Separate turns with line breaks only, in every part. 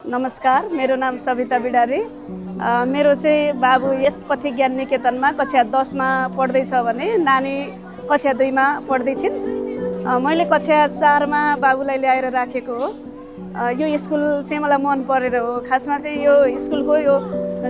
नमस्कार, मेरो नाम सविता बिडारी। मेरो चाहिँ बाबु यस पथिक ज्ञान निकेतनमा कक्षा 10 मा पढ्दैछ भने नानी कक्षा 2 मा पढ्दै छिन्। मैले कक्षा 4 मा बाबुलाई ल्याएर राखेको हो। यो स्कुल चाहिँ मलाई मन परेर हो। खासमा चाहिँ यो स्कुलको यो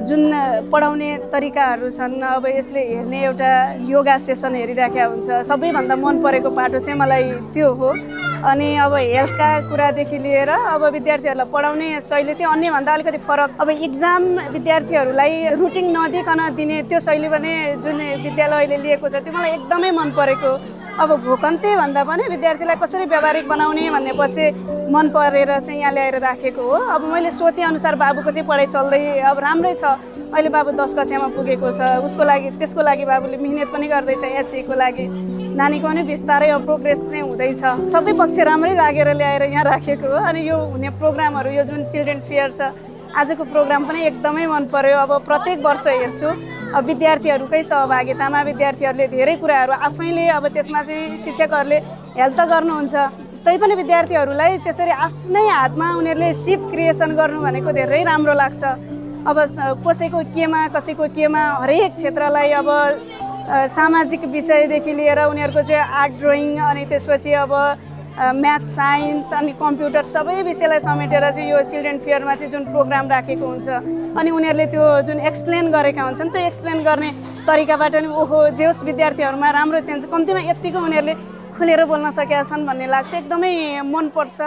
जुन पढाउने तरिकाहरू छन्, अब यसले हेर्ने एउटा योगा सेसन हेरिराखेका हुन्छ। सबैभन्दा मन परेको पाटो चाहिँ मलाई त्यो हो। अनि अब हेल्थका कुरादेखि लिएर अब विद्यार्थीहरूलाई पढाउने शैली चाहिँ अन्यभन्दा अलिकति फरक। अब इक्जाम विद्यार्थीहरूलाई रुटिन नदिकन दिने त्यो शैली भने जुन विद्यालयले लिएको छ त्यो मलाई एकदमै मन परेको। अब घोकन्ते भन्दा पनि विद्यार्थीलाई कसरी व्यावहारिक बनाउने भन्ने पछि मन परेर चाहिँ यहाँ ल्याएर राखेको हो। अब मैले सोचेअनुसार बाबुको चाहिँ पढाइ चल्दै अब राम्रै छ। अहिले बाबु 10 कक्षामा पुगेको छ। त्यसको लागि बाबुले मिहिनेत पनि गर्दैछ। एचसीको लागि नानीको पनि बिस्तारै अब प्रोग्रेस चाहिँ हुँदैछ। सबै पक्ष राम्रै लागेर ल्याएर यहाँ राखेको हो। अनि यो हुने प्रोग्रामहरू, यो जुन चिल्ड्रेन फेयर छ, आजको प्रोग्राम पनि एकदमै मन पर्यो। अब प्रत्येक वर्ष हेर्छु अब विद्यार्थीहरूकै सहभागितामा विद्यार्थीहरूले धेरै कुराहरू आफैले अब त्यसमा चाहिँ शिक्षकहरूले हेल्प त गर्नुहुन्छ, तैपनि विद्यार्थीहरूलाई त्यसरी आफ्नै हातमा उनीहरूले सिप क्रिएसन गर्नु भनेको धेरै राम्रो लाग्छ। अब कसैको केमा हरेक क्षेत्रलाई अब सामाजिक विषयदेखि लिएर उनीहरूको चाहिँ आर्ट ड्रइङ, अनि त्यसपछि अब म्याथ साइन्स अनि कम्प्युटर सबै विषयलाई समेटेर चाहिँ यो चिल्ड्रेन फेयरमा चाहिँ जुन प्रोग्राम राखेको हुन्छ अनि उनीहरूले त्यो जुन एक्सप्लेन गरेका हुन्छन् त्यो एक्सप्लेन गर्ने तरिकाबाट नि ओहो जे होस् विद्यार्थीहरूमा राम्रो चेन्ज, कम्तीमा यत्तिको उनीहरूले खुलेर बोल्न सकेका छन् भन्ने लाग्छ। एकदमै मनपर्छ।